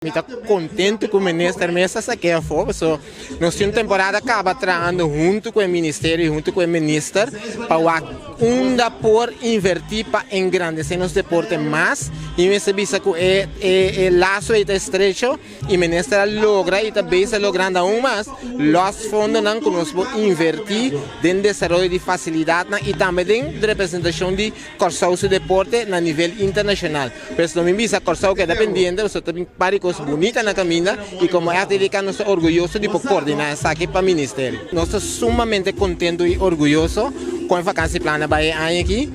Mi ta kontentu ku minister mes a sak'é afó, paso nos tin un temporada kaba trahando huntu ku e ministerio i huntu ku e minister pa wak unda por invertí pa engrandesé nos deporte mas i mester bisa ku e e laso ei ta estrecho i minister a logra i ta bezig logrando aun mas lòs fondonan ku nos por invertí den desaroyo di fasilidatnan i tambe den representashon di Kòrsou su deporte na nivel internashonal. Pues lo mi bisa Kòrsou keda pendiente pasobra ta bin par di kos bunita na kaminda i komo FDDK nos ta orguyoso di por kordiná esaki pa ministerio. Nos ta sumamente kontentu i orguyoso kon e vakansieplan a bai e aña aki.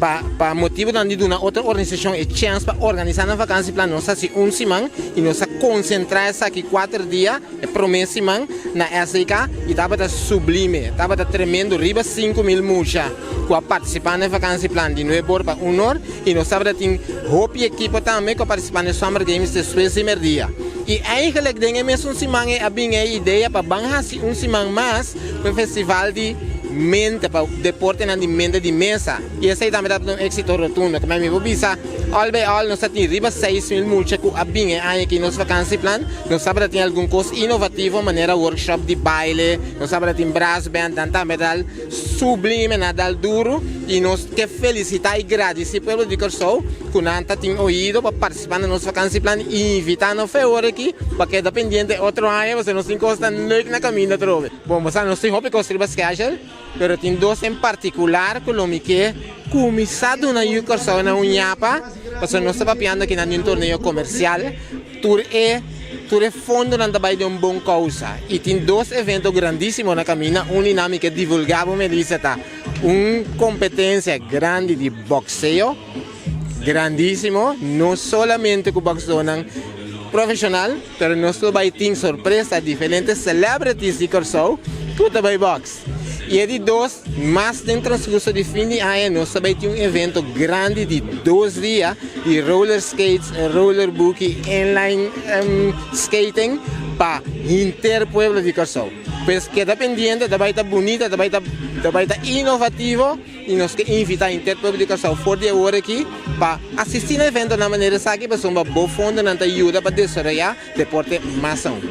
Pa pa motibunan di duna otro organisashon e chèns pa organisá nan vakansieplan nos hasi un siman i nos a konsentrá esaki 4 dia e promé siman na SDK i tabata sublime, tabata tremendo, riba 5000 mucha ku a partisipá na e vakansieplan di 9 or pa 1 or i nos tabata tin hopi ekipo tambe ku a partisipá na e Summer Games despues di merdia. I eigenlijk den e mesun siman ei a bin e idea pa ban hasi un siman mas ku e festival di mente pa deportenan di mente di mesa i esei tambe tabata un éksito rotundo. Ku mi por bisa all by all nos a tin riba 6000 mucha ku a bin e aña aki nos vakansieplan. Nos tabata tin algun kos inovativo manera workshop di baile, nos tabata tin brass band, nan tambe dal sublime, nan dal duru i nos ke felisitá i gradisí pueblo di Kòrsou ku nan ta tin oido pa partisipá na nos vakansieplan i invitá nan fe ora aki pa keda pendiente otro aña pasobra nos tin kos tan leuk na kaminda atrobe. Bon, bo sa nos tin hopi kos riba schedule, pero tin dos en partikular ku lo mi ke kuminsá duna yu Kòrsou na un yapa pasobra nos ta papiando aki nan di un torneo komersial. Tur e fondonan ta bai den un bon kousa i tin dos evento grandísimo na kaminda. Un di nan mi ke divulgá bo, Melissa, ta un kompetensia grandi di bokseo, grandísimo, no solamente ku boksdónan profeshonal, pero nos lo bai tin sorpresa, diferente celebrities di Kòrsou ku ta bai boks. I e di dos, mas den transkurso di fin di aña, nos ta bai tin un evento grandi di 2 dia di roller skates, roller boogie, inline skating pa henter pueblo di Kòrsou. Pues keda pendiente, ta bai ta bunita, ta bai ta inovativo i nos ke invitá henter pueblo di Kòrsou for di awor aki pa asistí na eventonan manera esaki, pasobra bo fondonan ta yuda pa desaroyá deporte mas aún.